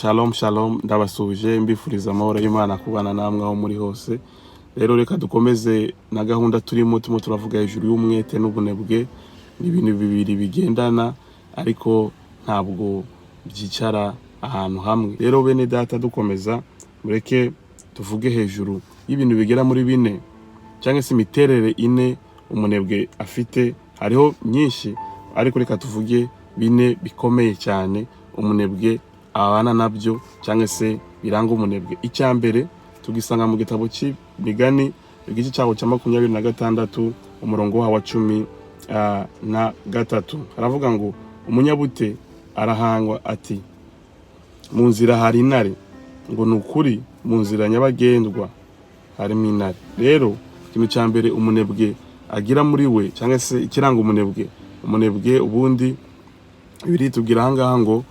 Shalom, shalom, ndabasuhuje, mbifuriza amahoro y'Imana kubana namwe aho muri hose. Rero reka dukomeze na gahunda turimo turavuga hejuru y'umwete n'ubunebwe. Ni ibintu bibiri bigendana, ariko ntabwo byicara ahantu hamwe. Rero bene data, dukomeza, mureke tuvuge hejuru y'ibintu bigera muri bine cyangwa se imiterere ine umunebwe afite. Hariho myinshi, ariko reka tuvuge bine bikomeye cyane umunebwe abana nabyo cyangwa se biranga umunebwe. Icya mbere tugisanga mu gitabo cy'Imigani, igice cyaho cya 26, umurongo waho wa 13. Haravuga ngo: "Umunyabute arahangwa ati: 'Mu nzira hari intare,' ngo ni ukuri mu nzira nyabagendwa harimo intare." Rero ikintu cya mbere umunebwe agira muri we, cyangwa se ikiranga umunebwe, umunebwe ubundi biri tubwira ahangaha ngo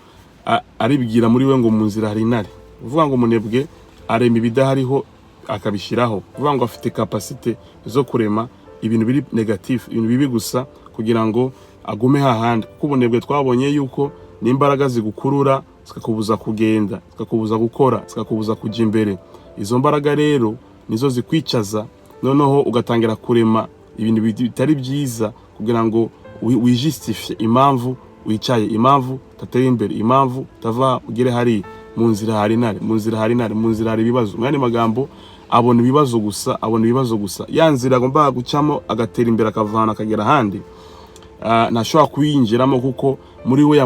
aribwira muri we ngo mu nzira hari intare. Uvuga ngo umunebwe arema ibidahariho akabishyiraho. Uvuga ngo afite capacité zo kurema ibintu biri négatif, ibintu bibi gusa, kugira ngo agume hahandi. Kuko ubunebwe twabonye yuko n'imbaraga zigukurura, zikakubuza kugenda, zikakubuza gukora, zikakubuza kujya imbere. Izo mbaraga rero nizo zikwicaza, noneho ugatangira kurema ibintu bitari byiza kugira ngo wijustifie impamvu wicaye, impamvu utateye imbere, impamvu utava ugere hariya. Mu nzira hari intare, mu nzira hari intare, mu nzira hari ibibazo. Mu yandi magambo, abona ibibazo gusa, abona ibibazo gusa. Ya nzira agomba gucamo agatera imbere, akava ahantu akagera ahandi, ntashobora kuyinjiramo, kuko muri we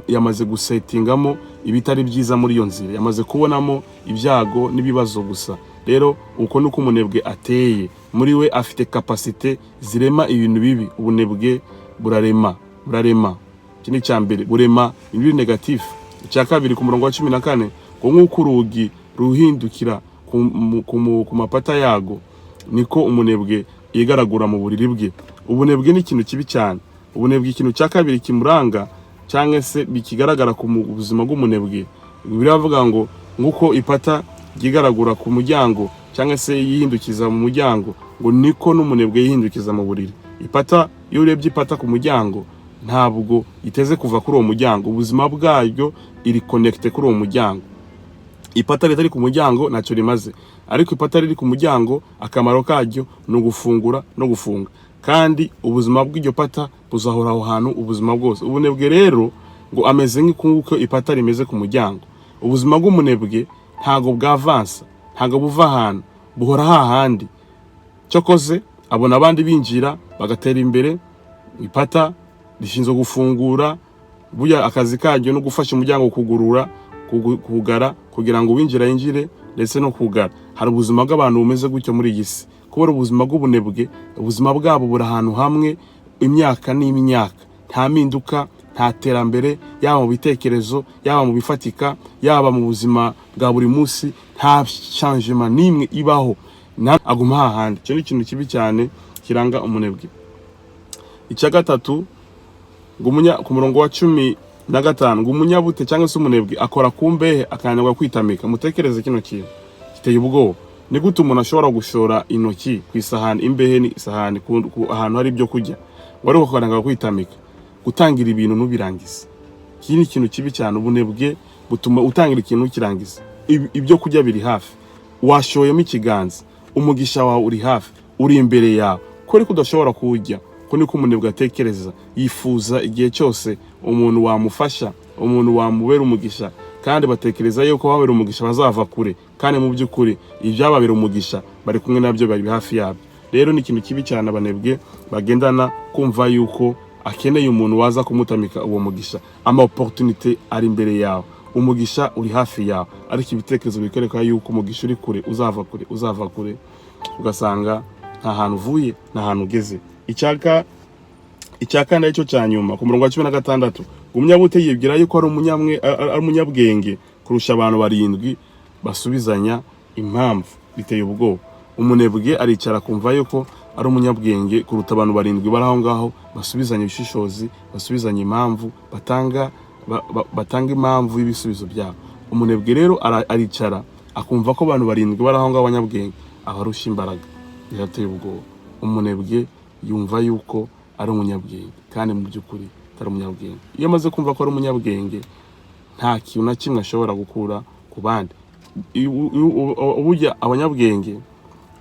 yamaze gusettingamo ibitari byiza muri iyo nzira, yamaze kubonamo ibyago n'ibibazo gusa. Rero uko niko umunebwe ateye. Muri we afite capacité zirema ibintu bibi. Ubunebwe burarema, burarema. Iki ni icya mbere, burema ibiri négatif. Icya kabiri, ku murongo wa 14, ngo: "Nk'uko urugi ruhindukira ku mapata yago, niko umunebwe yigaragura mu buriri bwe." Ubunebwe ni ikintu kibi cyane. Ubunebwe, ikintu cya kabiri kimuranga cyangwa se bikigaragara ku buzima bw'umunebwe, biravuga ngo nk'uko ipata ryigaragura ku muryango cyangwa se yihindukiza mu muryango, ngo niko n'umunebwe yihindukiza mu buriri. Ipata, iyo urebye ipata ku muryango, ntabwo iteze kuva kuri uwo muryango. Ubuzima bwaryo iri connecté kuri uwo muryango. Ipata ritari ku muryango ntacyo rimaze, ariko ipata riri ku muryango akamaro karyo ni ugufungura no gufunga, kandi ubuzima bw'iryo pata buzahora aho hantu ubuzima bwose. Ubunebwe rero ngo ameze nk'uko ipata rimeze ku muryango. Ubuzima bw'umunebwe ntabwo bwavansa, ntabwo buva ahantu, buhora hahandi. Cyokoze abona abandi binjira bagatera imbere. Ipata rishinzwe gufungura, burya akazi karyo no gufasha umuryango kugurura, kugara, kugira ngo uwinjira yinjire ndetse no kugara. Hari ubuzima bw'abantu bumeze gutyo muri iyi si. Kubera ubuzima bw'ubunebwe, ubuzima bwabo buri ahantu hamwe imyaka n'imyaka, nta mpinduka, nta terambere, yaba mu bitekerezo, yaba mu bifatika, yaba mu buzima bwa buri munsi, nta changement n'imwe ibaho. Aguma hahandi. Icyo ni ikintu kibi cyane kiranga umunebwe. Icya gatatu, ngo ku murongo wa 15, ngo: "Umunyabute cyangwa se umunebwe akora ku mbehe, akananirwa kwitamika." Mutekereze kino kintu giteye ubwoba. Ni gute umuntu ashobora gushora intoki ku isahani? Imbehe ni isahani, ku ahantu hari ibyo kurya, ngo ariko akananirwa kwitamika. Gutangira ibintu ntubirangize, iki ni ikintu kibi cyane. Ubunebwe butuma utangira ikintu ntukirangize. Ibyo kurya biri hafi, washoyemo ikiganza, umugisha wawe uri hafi, uri imbere yawe, ko ariko udashobora kuwurya. Ko niko umunebwe atekereza. Yifuza igihe cyose umuntu wamufasha, umuntu wamubera umugisha, kandi batekereza yuko babera umugisha bazava kure, kandi mu by'ukuri ibyababera umugisha bari kumwe nabyo, bari hafi yabyo. Rero ni ikintu kibi cyane abanebwe bagendana, kumva yuko akeneye umuntu waza kumutamika uwo mugisha. Ama opportunité ari imbere yawe, umugisha uri hafi yawe, ariko ibitekerezo bikwereka yuko umugisha uri kure, uzava kure, uzava kure, ugasanga nta hantu uvuye, nta hantu ugeze. Icya kane, aricyo cya nyuma, ku murongo wa 16, ngo: "Umunyabute yibwira yuko ari umunyabwenge kurusha abantu barindwi basubizanya impamvu." Biteye ubwoba. Umunebwe aricara akumva yuko ari umunyabwenge kuruta abantu barindwi bari aho ngaho basubizanya ibishishozi, basubizanya impamvu, batanga impamvu y'ibisubizo byabo. Umunebwe rero aricara akumva ko abantu barindwi bari aho ngaho abanyabwenge abarusha imbaraga. Birateye ubwoba. Umunebwe yumva yuko ari umunyabwenge, kandi mu by'ukuri atari umunyabwenge. Iyo amaze kumva ko ari umunyabwenge nta kintu na kimwe ashobora gukura ku bandi. Burya abanyabwenge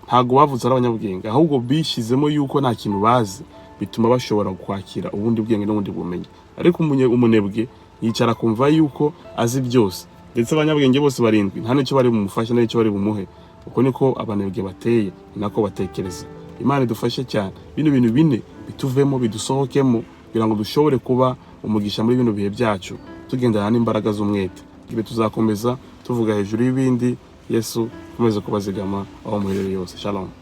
ntabwo bavutse ari abanyabwenge, ahubwo bishyizemo yuko nta kintu bazi, bituma bashobora kwakira ubundi bwenge n'ubundi bumenyi. Ariko umunebwe yicara akumva yuko azi byose, ndetse abanyabwenge bose barindwi nta n'icyo bari bumufashe, nta n'icyo bari bumuhe. Uko niko abanebwe bateye, ni nako batekereza. Imana idufashe cyane, bino bintu bine bituvemo, bidusohokemo, kugira ngo dushobore kuba umugisha muri bino bihe byacu, tugendana n'imbaraga z'umwete. Ibi tuzakomeza tuvuga hejuru y'ibindi. Yesu akomeze kubazigama aho muherereye yose. Shalom.